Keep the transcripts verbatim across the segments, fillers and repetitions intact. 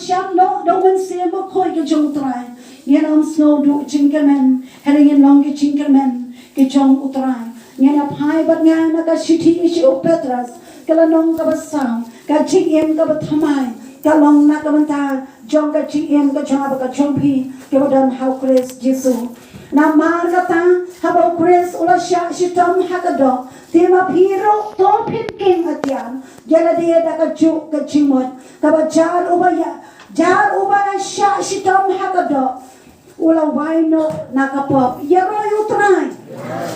Shah noh da u Mynsiem Bakhuid ka jong u Trai. Ngin ym sngew duh jingkyrmen, hynrei ngin long ki jingkyrmen ki jong u Trai. Ngin ïa phai bad nga na ka shithi sha u Petros, ka lynnong kaba saw, ka jingim kaba thymmai ka long na ka bynta jong ka jingim ka jong nga bad ka jong phi kiba don ha u Khrist Jisu. Namar kata, haba u Khrist u la shah shitom ha ka doh, te ma phi ruh to phin king atiar ïa lade da kajuh ka jingmut. Kaba jar uba ïa, jar uba la shah shitom ha ka doh, u la wai noh na ka pop. Ïaroh ïa u Trai.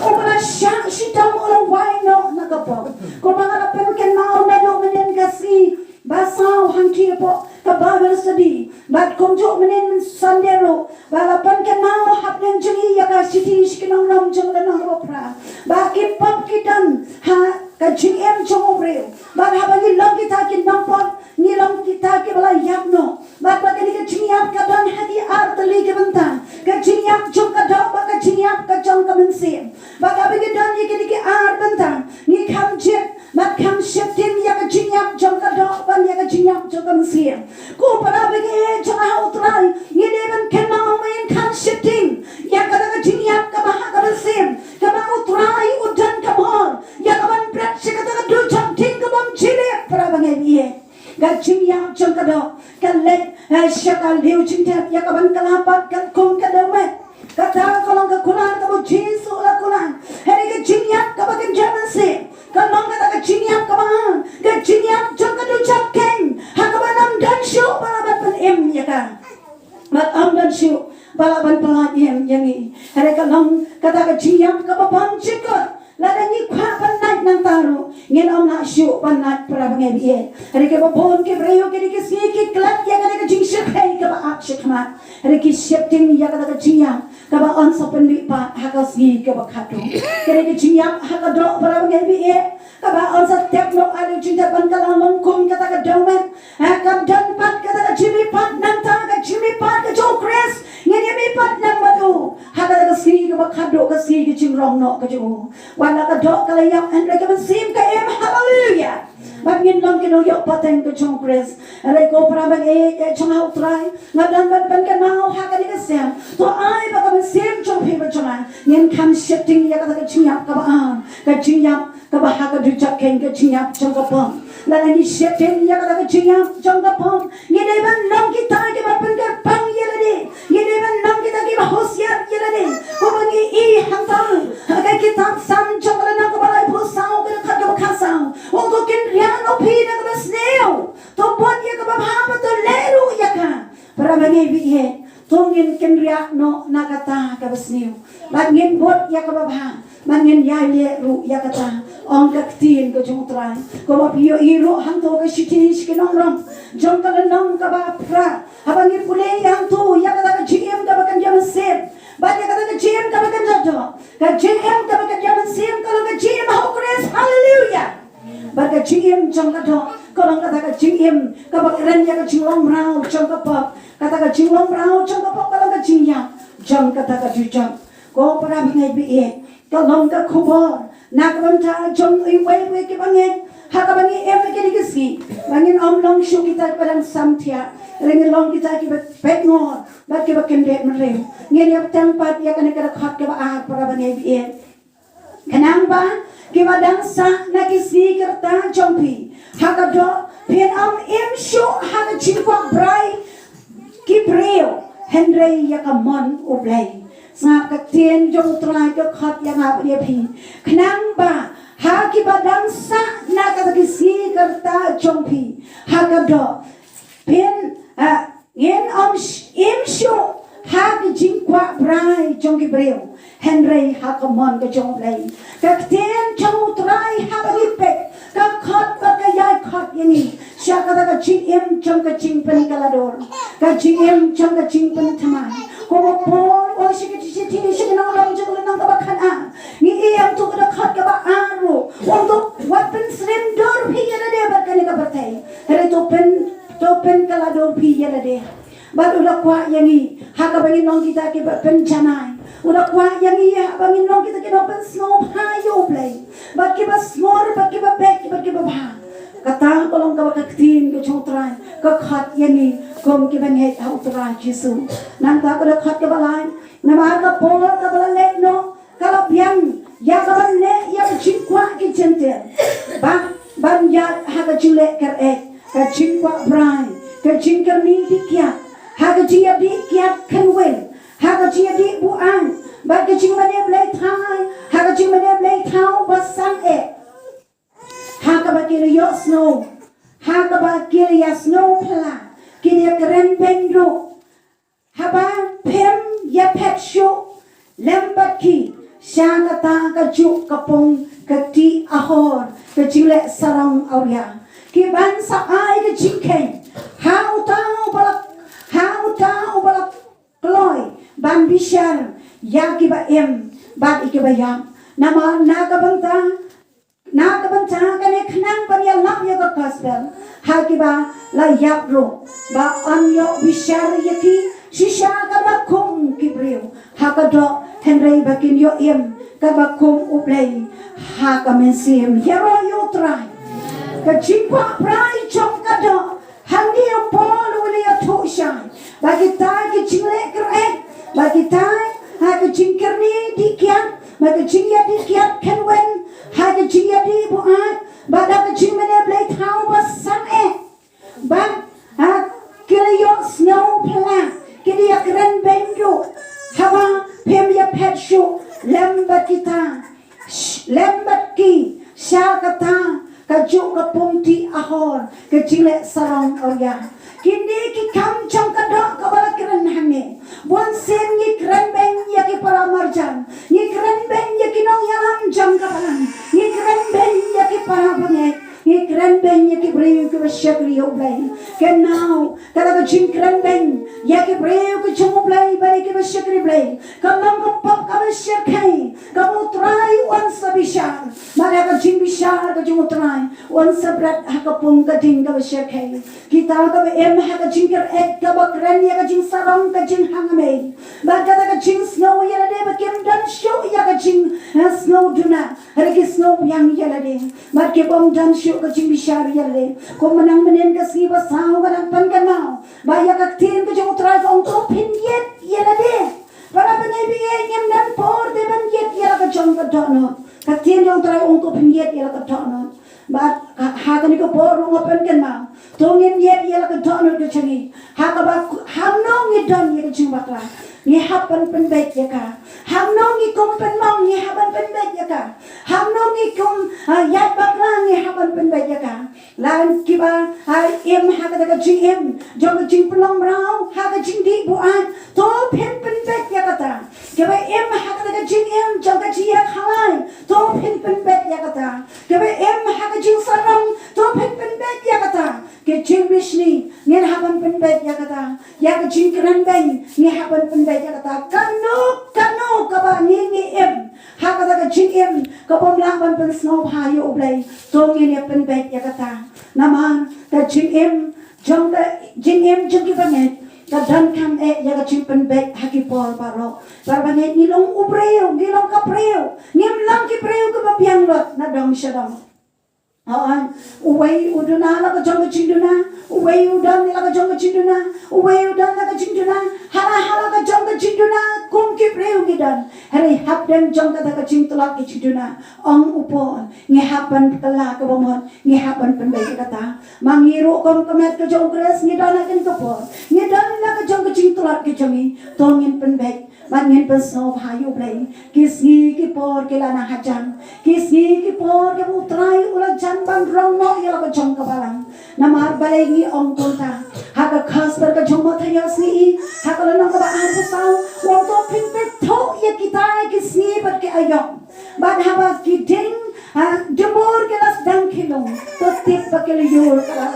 Uba la shah shitom u la wai noh na ka pop. Kumba nga la pynkynmaw naduh mynhynnin ka sngi ba saw hangtei hapoh ka Bible study, bad kumjuh mynhynnin Sunday ruh, ba la pynkynmaw hapdeng jong ngi ïa ka shithi sha ki nongrim jong ka lynnong kaba phra, ba ki pop ki don ha ka jingim jong u briew. Bad haba ngi long kita ki nongpop, ngi long kita kiba la ïap noh. Bad ba kane ka jingïap ka don ha ki ar tylli ki bynta, ka jingïap jong ka doh bad ka jingïap ka jong ka mynsiem. Bad haba ngi don ïa kine ki ar bynta, ngi kham jied bad kham sheptieng ïa ka jingïap jong ka doh bad ïa ka jingïap jong ka mynsiem. Ko para bangeit jong nga ha u Trai, ngi dei ban kynmaw ba ngin kham sheptieng ïa kata ka jingïap kaba ha ka mynsiem, kaba u Trai u don ka bor ïa kaban bret sha kata ka dujok ding kabym jylliew, para bangeit. Ka jingïap jong ka doh ka leit, eh, sha ka liu jingtep ïa kaban kylla pat katkum ka dewmet. Kata ka long ka kular kaba u Jisu u la kular. Hynrei ka jingïap kaba kynja mynsiem ka long kata ka jingïap kaba, ka jingïap jong ka dujok keiñ, ha kaba ym don shuh ba lah ban pynim ïa ka. Bad ym don shuh ba lah ban pyllait im ïa ngi. Hynrei ka long kata ka jingïap kaba bym jukut. Lada ngi kwah ban lait nangta ruh, ngin ym lah shuh ban lait, para bangeit. Hynrei kiba bun ki briew kine ki sngi ki klet ïa kane ka jingsheptieng kaba ap shakhmat. Hynrei ki sheptieng ïa kata ka jingïap kaba yn sa pynmih pat ha ka sngi kaba khatduh. Kane ka jingïap ha ka doh, para bangeit, kaba yn sa tep noh ha liu jingtep ban kylla long kum kata ka dewmet. Ha, kan don pat kata ka jingmihpat nangta, ka jingmihpat ka jong u Khrist. Ngin ïa mihpat lang bad u ha kata ka sngi kaba khatduh, ka sngi ka jingrong noh ka jong u. Wat la ka doh ka la ïap, hynrei ka mynsiem ka im. Haleluya. Bad ngin long ki nongïoh pateng ka jong u Khrist. Hynrei ko para bangeit jong nga ha u Trai, nga dang ban pynkynmaw ha kane ka sien. To ai ba ka mynsiem jong phi bad jong nga, ngin kham sheptieng ïa kata ka jingïap kaba ar, ka jingïap kaba ha ka dujok keiñ, ka jingïap jong ka pop. Lada ngi sheptieng ïa kata ka jingïap jong ka pop, ngi dei ban long kita kiba pynkyrpang ïa lade. Ngi dei ban long kita kiba husiar ïa lade. Kumba ngi i hangta ha ka kitab Salm jong ka lynnong kaba laiphew saw, ka dkhot kaba khatsaw. U ong to kynriah noh phi da kaba sniew. To bud ïa kaba bha bad to leh ruh ïa ka. Para bangeit, to ngin kynriah noh na kata kaba sniew. Bad ngin bud ïa kaba bha. Bad ngin ïai leh ruh ïa kata, ong ka ktien ka jong u Trai. Kumba phi ïohi ruh hangto ka shithi sha ki nongrim jong ka lynnong kaba phra, haba ngi pule ïa hangto ïa kata ka jingim kaba kynja mynsiem bad ïa kata ka jingim kaba kynja doh. Ka jingim kaba kynja mynsiem ka long ka jingim ha u Khrist. Haleluya. Bad ka jingim jong ka doh ka long kata ka jingim kaba kren ïa ka jinglong mraw jong ka pop. Kata ka jinglong mraw jong ka pop ka long ka jingïap jong kata ka dujok. Ko para bangeit, ka long ka khubor na ka bynta jong iwei pa iwei kiba ngeit ha kaba ngi im ha kine ki sngi, ba ngin ym long shuh kita kiba dang samthiah, hynrei ngin long kita kiba peit ngor bad kiba kyndit mynriew. Ngin ïa bteng pat ïa kane ka dkhot kaba ar, para bangeit. Khnang ba kiba dang sah na ki sngi ki rta jong phi ha ka doh, phin ym im shuh ha ka jingkwah brai ki briew, hynrei ïa ka mon U Blei. Sngap ka ktien jong U Trai ka khot ïa nga bad ïa phi. Khnang ba ha kiba dang sah na kata ki sngi ki rta jong phi ha ka doh, phin, ah, ngin ym sh-, im shuh ha ki jingkwah brai jong ki briew, hynrei ha ka mon ka jong U Blei. Ka ktien jong U Trai haba ngi peit ka khot bad ka ïai khot ïa ngi sha kata ka jingim jong ka jingpynkylla dur, ka jingim jong ka jingpynthymmai. Kumba Paul u ong sha ki, sha ki, sha ki nongrim jong u, lynnong kaba khatar, ngi ïohi hangto ka dkhot kaba ar ruh, u ong to wat pynsyriem dur phi ïa lade bad kane ka pyrthei. Hynrei to pyn, to pynkylla dur phi ïa lade. Bad u da kwah ïa ngi ha kaba ngin long kita kiba pynjanai. U da kwah ïa ngi ha kaba ngin long kita ki nongpynsngewbha ïa U Blei, bad kiba sngur, bad kiba beit, bad kiba bha. Kata ka long kaba ka ktien ka jong U Trai ka khot ïa ngi kum kiba ngeit ha U Trai Jisu. Nangta ka dkhot kaba lai, namar ka por kaba la leh noh ka la biang ïa kaban leh ïa ka jingkwah ki Jentil, ba ban ïaid ha ka jingleh kyr-eh, ka jingkwah brai, ka jingkyrni dih kiad, ha ka jingïadih kiad kynwin, ha ka jingïadih buaid, bad ka jingmane blei thai, ha ka jingmane blei thaw ba sangeh. Ha kaba ki la ïohsngew, ha kaba ki la ïasngew phylla, ki la ïakren beiñ ruh. Haba phim ïaphet shuh lem bad ki sha kata kajuh ka pung ka kti ahor ka jingleh sarong awria, ki ban sa ai ka jingkheiñ ha uta uba la, ha uta uba la kloi ban bishar ïa kiba im bad ïa kiba ïap. Namar na ka bynta, na ka bynta kane khnang ban ïalap ïa ka gospel ha kiba la ïap ruh, ba yn ïoh bishar ïa ki shisha katba kum ki briew ha ka doh, hynrei ba kin ïoh im katba kum U Blei ha ka mynsiem. Ïaroh ïa U Trai. Ka jingkwah brai jong ka doh, hangne u Paul u la ïathuh shai ba kita ki jingleh kyr-eh, ba kita ha ka jingkyrni dih kiad, ba ka jingïadih kiad kynwin, ha ka jingïadih buaid, ba da ka jingmane blei thaw ba sangeh, ba ha ki la ïohsngew phylla, ki la ïakren beiñ ruh. Haba phim ïaphet shuh lem bad kita, sh-, lem bad ki sha kata kajuh ka pung kti ahor ka jingleh sarong awria. Kine ki kam jong ka doh kaba la kren hangne. Bunsien ngi kren beiñ ïa ki para marjan, ngi kren beiñ ïa ki nongïalam jong ka balang, ngi kren beiñ ïa ki para bangeit, ngi kren beiñ ïa ki briew kiba shakri ïa U Blei. Kynmaw, kata ka jingkren beiñ ïa ki briew ki jong U Blei bad ïa kiba shakri Blei, ka long ka pop kaba shyrkhei kaba U Trai un sa bishar. Bad ha ka jingbishar ka jong U Trai un sa bret ha ka pung ka ding kaba shyrkhei. Kita kaba im ha ka jingkyr-eh kaba kren ïa ka jingsarong ka jinghangne, bad kata ka jingsngew ïalade ba kim don shuh ïa ka jing, eh, sngew duna, hynrei ki sngew biang ïalade, bad ki bym don shuh ka jingbishar ïalade. Kum mynhynnin ka sngi ba saw ka dang pynkynmaw ba ïa ka ktien ka jong U Trai ka ong to phin ïeit ïalade. Para bangeit, ngim don por te ban ïeit ïa la ka jong ka dohnud. Ka ktien jong U Trai ong to phin ïeit ïa la ka dohnud. Bad ha, ha kane ka por ruh nga pynkynmaw, to ngin ïeit ïa la ka dohnud ka jong ngi. Ha kaba hamno ngi don ïa ka jingbakla, ngi hap ban pynbeit ïa ka. Hamno ngi kum pynmong, ngi hap ban pynbeit ïa ka. Hamno ngi kum, ah, ïaid bakla, ngi hap ban pynbeit ïa ka. Lada kiba, ah, im ha kata ka jingim jong ka jingpynlong mraw ha ka jingdih buaid, to phin pynbeit ïa kata. Kiba im ha kata ka jingim jong ka jingïakhalai, to phin pynbeit ïa kata. Kiba im ha ka jingsarong, to phin pynbeit ïa kata. Ka jingbishni, ngin hap ban pynbeit ïa kata. Ïa ka jingkren beiñ ngi hap ban pynbeit ïa kata. Kano kano kaba ngi, ngi im ha kata ka jingim ka bym lah ban pynsngewbha ïa U Blei, to ngin ïa pynbeit ïa kata. Namar ka jingim jong ka, jingim jong ki bangeit ka donkam eh ïa ka jingpynbeit ha ki por baroh. Para bangeit, ngi long u briew, ngi long ka briew, ngim long ki briew kiba biang lut na dong sha dong. Hooid, uwei u duna la ka jong ka jingduna, uwei u don la ka jong ka jingduna, uwei u don la ka jingduna, ha la ha la ka jong ka jingduna kum ki briew ngi don. Hynrei hapdeng jong kata ka jingtlot ka jingduna, ong u Paul, ngi hap ban kylla kaba mut, ngi hap ban pynbeit ïa kata. Ma ngi ruh kum ka met ka jong u Khrist ngi don ha kane ka por, ngi don la ka jong ka jingtlot ka jong ngi, to ngin pynbeit. Bad ngin pynsngewbha ïa U Blei. Ki sngi ki por ki la nang hajan. Ki sngi ki por kiba U Trai u la jan ban rong noh ïa la ka jong ka balang. Namar balei ngi ong kumta? Ha ka gospel ka jong u Mathaios ngi i ha ka lynnong kaba arphew saw, u ong to phin peit thuh ïa kita ki sngi bad ki aïom. Bad haba ki dieng, ha, dubur ki la sdang khñium, to tip ba ka lyiur ka la,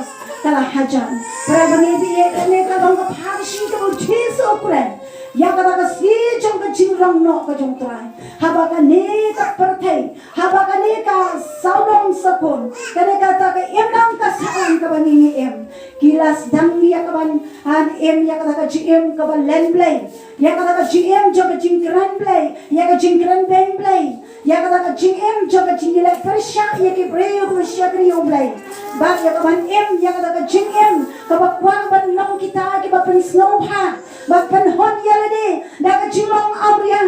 ka la hajan. Para bangeit, ïa kane ka long ka pharshi kaba u Jisu u kren ïa kata ka sngi jong ka jing long noh ka jong U Trai. Haba kane ka pyrthei, haba kane ka sawdong sawkun, kane kata ka imlang ka sahlang kaba ngi ngi im, ki la sdang ïa kaban, ah, im ïa kata ka jingim kaba len Blei, ïa kata ka jingim jong ka jingkren Blei, ïa ka jingkren beiñ Blei, ïa kata ka jingim jong ka jingïaleh pyrshah ïa ki briew ba shakri ïa U Blei. Bad ïa kaban im ïa kata ka jingim kaba kwah ban long kita kiba pynsngewbha, ba pynhun ïa lade da ka jinglong awria,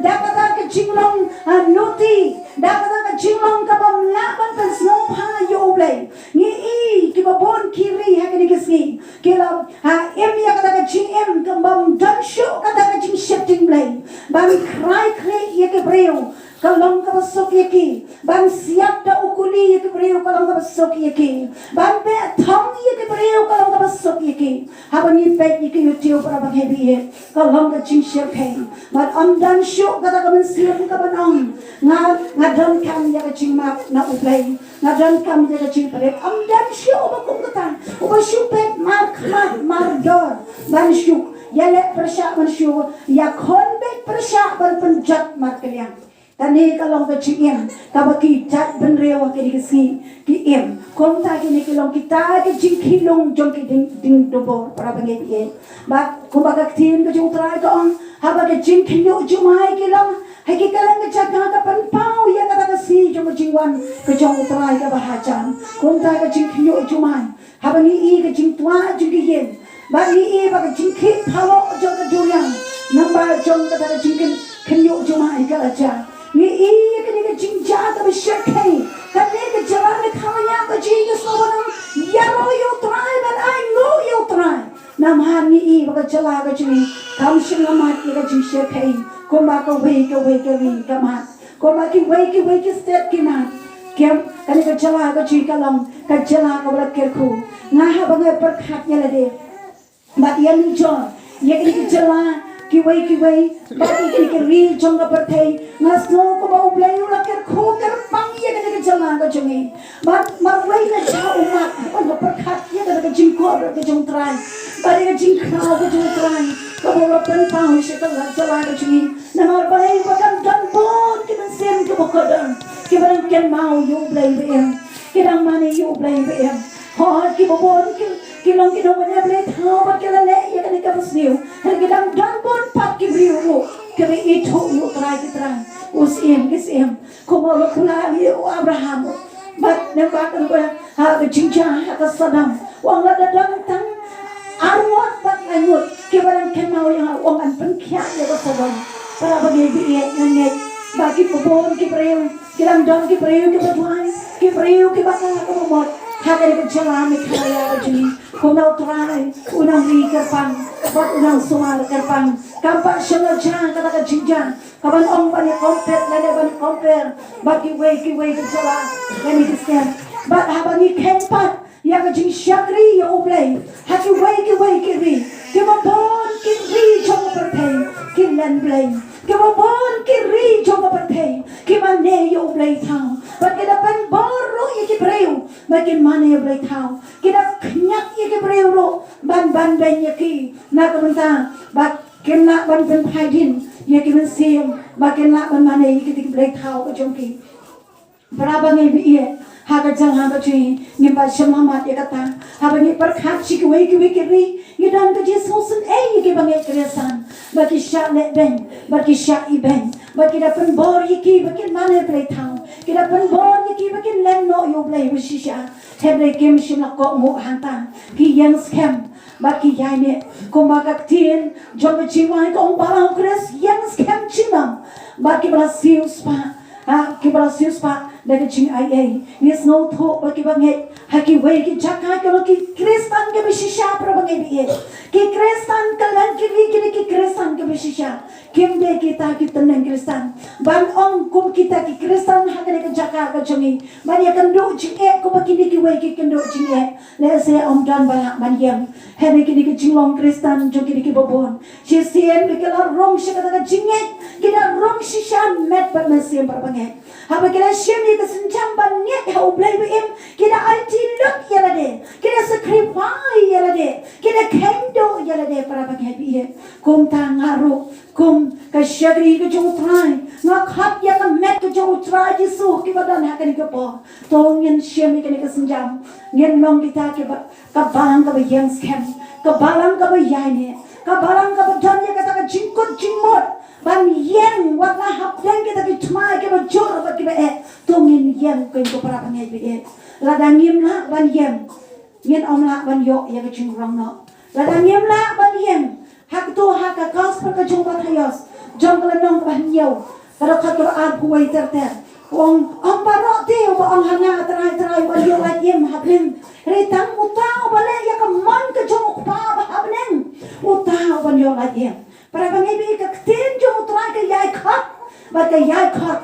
da kata ka jinglong, ah, nuti, da kata ka jinglong kaba ym lah ban pynsngewbha ïa U Blei. Ngi i kiba bun ki ri ha kine ki sngi ki la, ha, im ïa kata ka jingim kaba ym don shuh kata ka jingsheptieng Blei. Ban khrai khrieh ïa ki briew ka long kaba suk ïa ki. Ban siat da u kuli ïa ki briew ka long kaba suk ïa ki. Ban beh thong ïa ki briew ka long kaba suk ïa ki. Haba ngi peit ïa ki YouTube, para bangeit, ka long ka jingshyrkhei. Bad ym don shuh kata ka mynsiem kaba ong, nga, nga donkam ïa ka jingmap na U Blei, nga donkam ïa ka jingpyrkhat. Ym don shuh uba kum kata, uba shu beit markhmat mardor ban shu ïaleh pyrshah, ban shu ïakhun beit pyrshah ban pynjot markylliang. Kane ka long ka jingim kaba ki jait bynriew ha kine ki sngi ki im. Kumta kine ki long kita ki jingkhih lung jong ki dieng, dieng dumbur, para bangeit. Bad kumba ka ktien ka jong U Trai ka ong, haba ka jingkhynñiuh jumai ki long ha ki kylleng ka jaka ka pynpaw ïa kata ka sngi jong ka jingwan ka jong U Trai kaba hajan. Kumta ka jingkhynñiuh jumai, haba ngi i ka jingtwah jong ki ïing, ba ngi i ba ka jingkhih phalok jong ka duriaw namar jong kata ka jingkhyn, khynñiuh jumai ka la jia. Ngi i ïa kane ka jingjia kaba shyrkhei, kane ka jylla Meghalaya ka jingïasnoh ban ïaroh ïa U Trai, ban ainguh ïa U Trai. Namar ngi i ba ka jylla ka jong ngi kam shym la mad ïa ka jingshyrkhei kumba kawei kawei ka ri ka mad, kumba kiwei kiwei ki state ki mad. Kem, kane ka jylla ka jong ngi ka long ka jylla kaba la kyrkhu. Nga haba nga pyrkhat ïa lade bad ïa nujor ïa kine ki jylla kiwei kiwei bad ïa kine ki ri jong ka pyrthei, nga sngew kumba U Blei u la kyrkhu kyrpang ïa kane ka jylla ka jong ngi. Bad marwei nga jia ummat haba nga pyrkhat ïa kata ka jingkordor ka jong U Trai bad ïa ka jingkhraw ka jong U Trai kaba u la pynpaw sha ka jylla ka jong ngi. Namar balei? Ba kan don bun ki mynsiem kiba kordor kiba dang kynmaw ïa U Blei ba im, ki dang mane ïa U Blei ba im. Hooid, kiba bun ki, ki long ki nongmane blei thaw bad ki la leh ïa kane kaba sniew. Hynrei ki dang don bun pat ki briew ruh kiba ithuh ïa U Trai ki trai, u Syiem ki syiem, kumba u la kular ïa u Abraham. Bad nangta ka, ha, ka jingjia ha ka Sodom, u ong lada don tang ar ngut bad lai ngut kiba dang kynmaw ïa nga, u ong ngan pynkhiah ïa ka Sodom. Para bangeit, ba ïeit, nga ngeit ba kiba bun ki briew, ki dang don ki briew kiba duwai, ki briew kiba kha kaba mut ha kane ka jylla Meghalaya ka jong ngi. Kumno U Trai u nang ri kyrpang bad u nang sumar kyrpang. Kam pat shym la jia kata ka jingjia kaban ong ban ïa compare lane ban compare bad kiwei kiwei ki jylla lane ki state. Bad haba ngi kheiñ pat ïa ka jingshakri ïa U Blei ha kiwei kiwei ki ri, kiba bun ki ri jong ka pyrthei ki len Blei, kiba bun ki ri jong ka pyrthei ki mane ïa U Blei thaw. Bad ki da pynbor ruh ïa ki briew ba kin mane ïa U Blei thaw, ki da kynjat ïa ki briew ruh ban ban beiñ ïa ki na ka bynta ba kin lah ban pynphai dien ïa ki mynsiem, ba kin lah ban mane ïa ki, ïa ki blei thaw ka jong ki. Para bangeit, ba ïeit, ha ka jylla ka jong ngi ngim pat shym la mad ïa kata. Haba ngi pyrkhat sha kiwei kiwei ki ri, ngi don ka jingsngewsynei ïa ki bangeit Khristan ba ki shah leh beiñ, ba ki shah ibeiñ, ba ki da pynbor ïa ki ba kin mane blei thaw, ki da pynbor ïa ki ba kin len noh ïa U Blei ba shisha. Hynrei kim shym la kohnguh hangta. Ki ïeng skhem bad ki ïaineh. Kumba ka ktien jong ka jingwan ka ong, ba la u Khrist ïeng skhem junom bad kiba la siewspah, ha, kiba la siewspah da ka jingaiei. Ngi sngewthuh ba ki bangeit ha kiwei ki jaka ki long ki Khristan kiba shisha, para bangeit, ba ïeit. Ki Khristan kylleng ki ri ki dei ki Khristan kiba shisha. Kim dei kita ki tneng Khristan ban ong kum kita ki Khristan ha kane ka jaka ka jong ngi, ban ïakynduh jingeh kumba kine kiwei ki kynduh jingeh. Lehse ym don ba lah ban ïeng, hynrei kine ki jinglong Khristan jong kine kiba bun shisien ba ki la rung sha kata ka jingngeit, ki da rung shisha met bad mynsiem, para bangeit. Haba ki la shim ïa ka sienjam ban ngeit ha U Blei ba im, ki da aiti lut ïa lade, ki da sacrifice ïa lade, ki da kheiñ duh ïa lade para bangeit bieit. Kumta nga ruh kum ka shakri ka jong U Trai, nga khot ïa ka met ka jong U Trai Jisu kiba don ha kane ka por. To ngin shim ïa kane ka sienjam, ngin long kita kiba, ka balang kaba ïeng skhem, ka balang kaba ïaineh, ka balang kaba don ïa kata ka jingkut jingmut ban ïeng wat la hapdeng kita ki thma kiba jur bad kiba eh. To ngin ïeng, ko para bangeit bieit. Lada ngim lah ban ïeng, ngin ym lah ban ïoh ïa ka jingrong noh. Lada ngim lah ban ïeng, ha kato ha ka gospel ka jong u Mathaios, jong ka lynnong kaba hynñiew, ka dkhot kaba arphew wei ter ter, u ong, ym baroh te uba ong ha nga, Trai, Trai, u ban ïoh lait im ha bneng, hynrei tang uta uba leh ïa ka mon ka jong U Kpa ba ha bneng, uta u ban ïoh lait im. Para bangeit bieit, ka ktien jong U Trai ka ïai khot bad ka ïai khot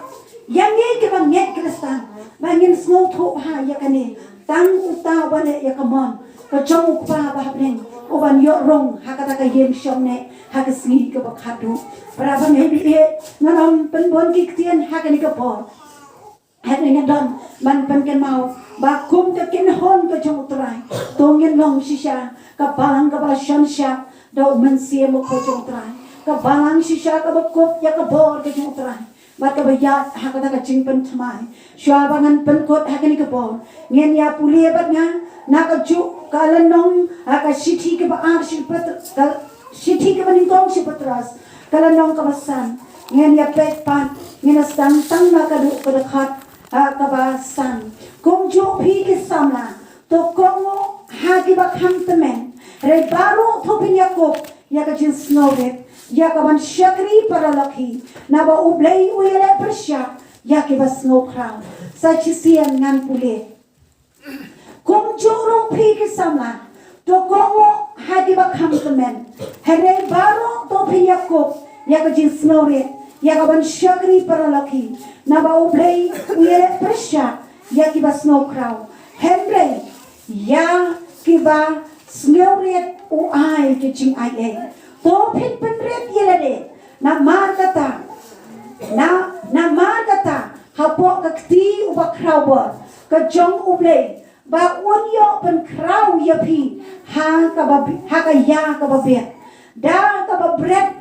ïa ngi kiba ngeit Khristan ba ngin sngewthuh bha ïa kane. Tang uta uba leh ïa ka mon ka jong U Kpa ba ha bneng u ban ïoh rung ha kata ka ïing shong neh ha ka sngi kaba khatduh. Para bangeit bieit, ngan ym pynbun ki ktien ha kane ka por. Hynrei ngan don ban pynkynmaw ba kum ka kynhun ka jong U Trai, to ngin long shisha ka balang kaba la shon shad da U Mynsiem Bakhuid jong U Trai, ka balang shisha kaba kup ïa ka bor ka jong U Trai bad kaba ïaid ha kata ka jingpynthymmai. Shuwa ba ngan pynkut ha kane ka por, ngin ïa pule bad nga na kajuh ka lynnong, ha ka shithi kaba ar sha Petr-, ka shithi kaba nyngkong sha Petros, ka lynnong kaba san. Ngin ïa peit pat, ngin ïa sdang tang na kajuh ka dkhot, ha, kaba san. Kumjuh phi ki samla, to kohnguh ha kiba kham tymmen, hynrei baroh to phin ïakup ïa ka jingsngewrit ïa ka ban shakri paralok hi, naba U Blei u ïaleh pyrshah ïa kiba sngewkhraw. Sa shisien ngan pule. Kumjuh ruh phi ki samla, to kohnguh ha kiba kham tymmen, hynrei baroh to phin ïakup ïa ka jingsngewrit ïa ka ban shakri paralok hi, naba U Blei u ïaleh pyrshah ïa kiba sngewkhraw, hynrei ïa kiba sngewrit u ai ki jingaiei. To phin pynrit ïa lade, namar kata, na, namar kata, hapoh ka kti uba khraw bor ka jong U Blei, ba un ïoh pynkhraw ïa phi ha kaba bi-, ha ka ïa kaba biang, da kaba bret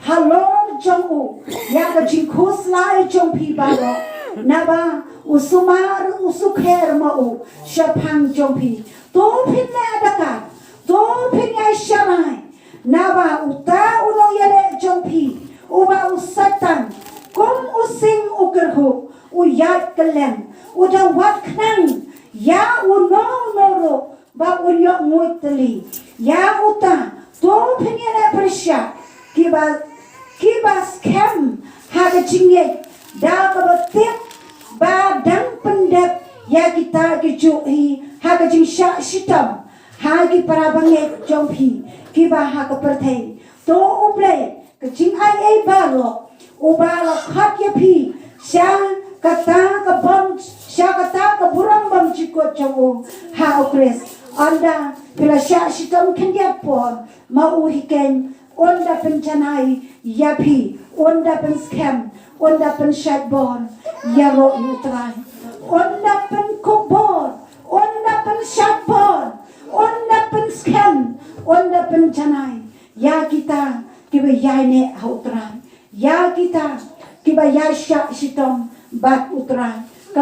halor jong u ïa ka jingkhuslai jong phi baroh, naba u sumar u sukher ma u shaphang jong phi. To phin leh adakar, to phin ïai sharai, naba uta u nongïaleh jong phi, uba u Soitan, kum u sing u kyrhuh, u ïaid kylleng, u da wad khnang ïa uno uno ruh ba un ïoh nguid tylli. Ïa uta to phin ïaleh pyrshah kiba, kiba skhem ha ka jingngeit, da kaba tip ba dang pyndep ïa kita kijuh hi ha ka jingshah shitom ha ki para bangeit jong phi kiba ha ka pyrthei. To U Blei ka jingaiei baroh, uba la khot ïa phi sha kata ka bym, sha kata ka burom bymjukut jong u ha U Khrist, ynda phi la shah shitom khyndiat por ma u hi keiñ, un da pynjanai ïa phi, un da pynskhem, un da pynshait bor ïaroh ïa U Trai, un da pynkup bor, un da pynshait bor, un da pynskhem, un da pynjanai ïa kita kiba ïaineh ha U Trai, ïa kita kiba ïaishah shitom bad U Trai.